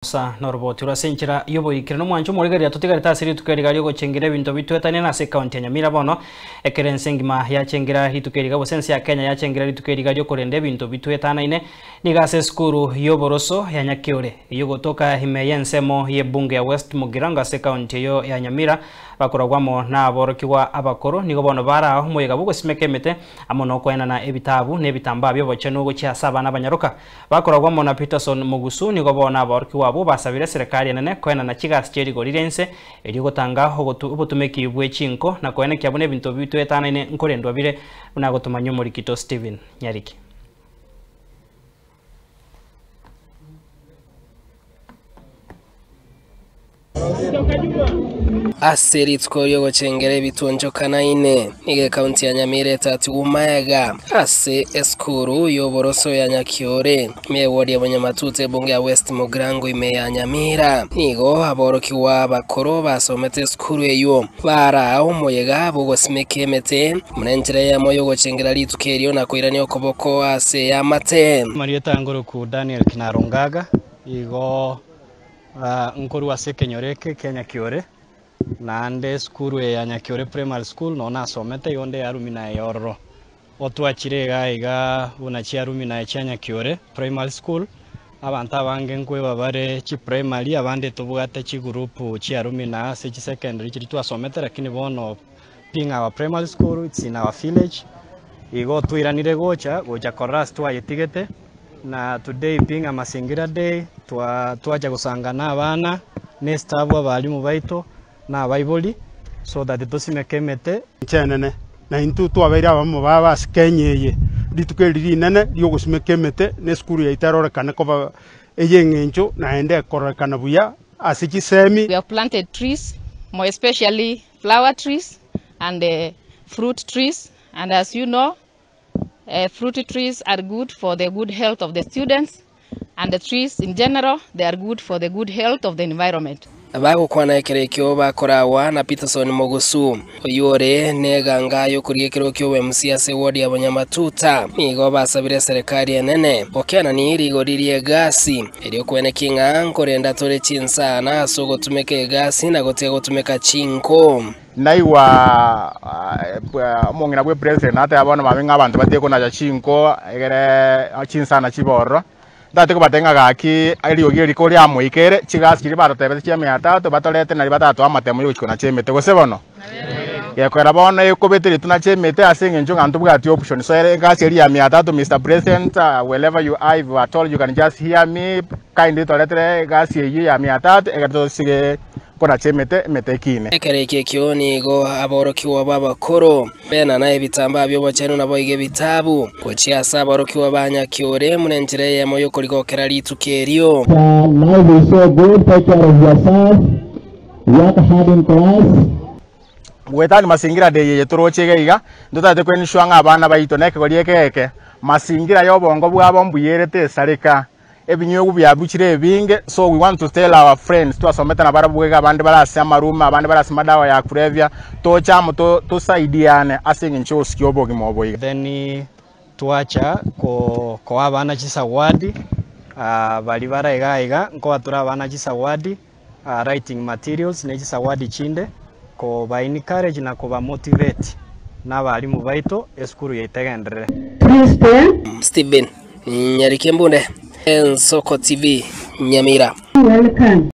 Sa noroboti rwa ase enchera y'oboikera nomwancho omorigereria totigarete ase rituko eriga riogochengera ebinto bitwetanie na ase ekaunti ya Nyamira bono ekero ense engima yachengera rituko eriga gose ense ya Kenya yachengera rituko eriga riokorenda ebinto bitwetanaine nigo ase esukuru y'oboroso ya Nyakiore eyio gotoka ime y'ensemo y'ebunge ya West Mugirango ase ekaunti eyio ya Nyamira bakoragwa amo naborokigwa abakoro nigo bono baraa omoyega bw'ogosimeka emete amo nokoenana ebitabu na ebitambaa biobochenu gochia ase abana abanyaroka Bakoragwa amo na Peterson Mogusu nigo bono aborokigwa abwo basabire eserekari enene koenana chigasi chie rigori ri'ense erio gotanga obotumeki bwe chinko na koenekia buna ebinto bitwetanaine nkorendwa bire buna agotomanyia omorikito Stephen Nyariki. Ase rituko ri'ogochengera ebituncho kanaine, nigo ekaunti ya Nyamira etatigwe magega ase esukuru y'oboroso ya Nyakiore, ime y'ewodi ya Bonyamatuta ebunge ya West Mugirango ime ya Nyamira. Nigo aborokigwa abakoro basomete esukuru eyio baraa omoyega bw'ogosimeka emete buna enchera eyemo y'ogochengera rituko erio na koirania okoboko ase eamate. Marieta ngoroku Daniel Kinaro Ngaga, igo Nkorwa ase ekenyoro eke kia Nyakiore, naende esukuru eye ya Nyakiore Primary School noo nasomete igo nde arumi naye ororo. Otwachire iga iga buna chiarumi naye chia Nyakiore Primary School, abanto abange nkweba bare chiprimary abande tobwate chigroup chiarumi na ase chisecondary chiria twasomete lakini bono being our primary school it's in our village, igo twairanire gocha gocha korora ase twayetigete. Na today being a mazingira day twacha gosanga na abana na estaff abalimu baito na abaibori so that tosimeke emete. Nchenene, na intwe twabeire abamo babo ase Kenya eye, rituko eri rinene riogosimeka emete na esukuru yaito erorekane koba ey'eng'encho naende ekororekana buya ase chisemi. We have planted trees, more especially flower trees and fruit trees, and as you know, Fruit trees are good for the good health of the students and the trees in general they are good for the good health of the environment. Bagokwana ekero ekio bakoragwa na Peterson Mogusu, oyio ore neganga y'okorigia ekerogo ki'obomc ase ewodi ya Bonyamatuta, nigo basabire eserekari enene gokenani rigori ri'egasi erio kweneki ng'a nkorenda tore chinsana ase ogotumeka egasi na gotiga gotumeka chinko. Naigwa omong'ina bwe president nateba bono mambia ng'a abanto batige konacha chinko egere chinsana chibe ororo, ntagete kobatebia ng'a gaki eriogi eri koriamoikere, chigasi chiria batotebete chia mia tatu batorete naria batatoa amatemo ya gochia konacha emete gose bono? Gekogera bono ekobeteria tonache emete ase eng'encho ng'a ntobwati option, so ere egasi eria ya mia tatu Mister President wherever you are if at all you can just hear me kindly toretere egasi eyio ya mia tatu egere tosige Konacha emete, emete ekiine. Ekero ekio ekio nigo aborokigwa b'abakoro benana ebitambaa bi'obochenu naboigo ebitabu, gochia ase aborokigwa ba Nyakiore, buna enchera eyemo y'okorigokera rituko erio. Life is so good, take care of yourself, work hard in class. Goetania masingira day eye toroche iga iga, ntotagete ko ensure ng'a abana baito na ekegori eke eke, masingira ya obongo bwabo mbuya ere tesareka. Ebinywegwa biabuchire ebinge, so we want to tell our friends twasomete nabarabwo iga abande bare ase amarume, abande bare ase madawa ya kulevya, toche amo to tosaidiane ase eng'encho y'ogosikia obogima obo iga. Then twacha ko koa abana chisawadi, baria bare iga iga nkoa tore abana chisawadi, writing materials ne chisawadi chinde, koba encourage na koba motivate na abalimu baito esukuru yaito egenderere. Stephen Nyarikembunde, Ensoko TV, Nyamira. Welcome.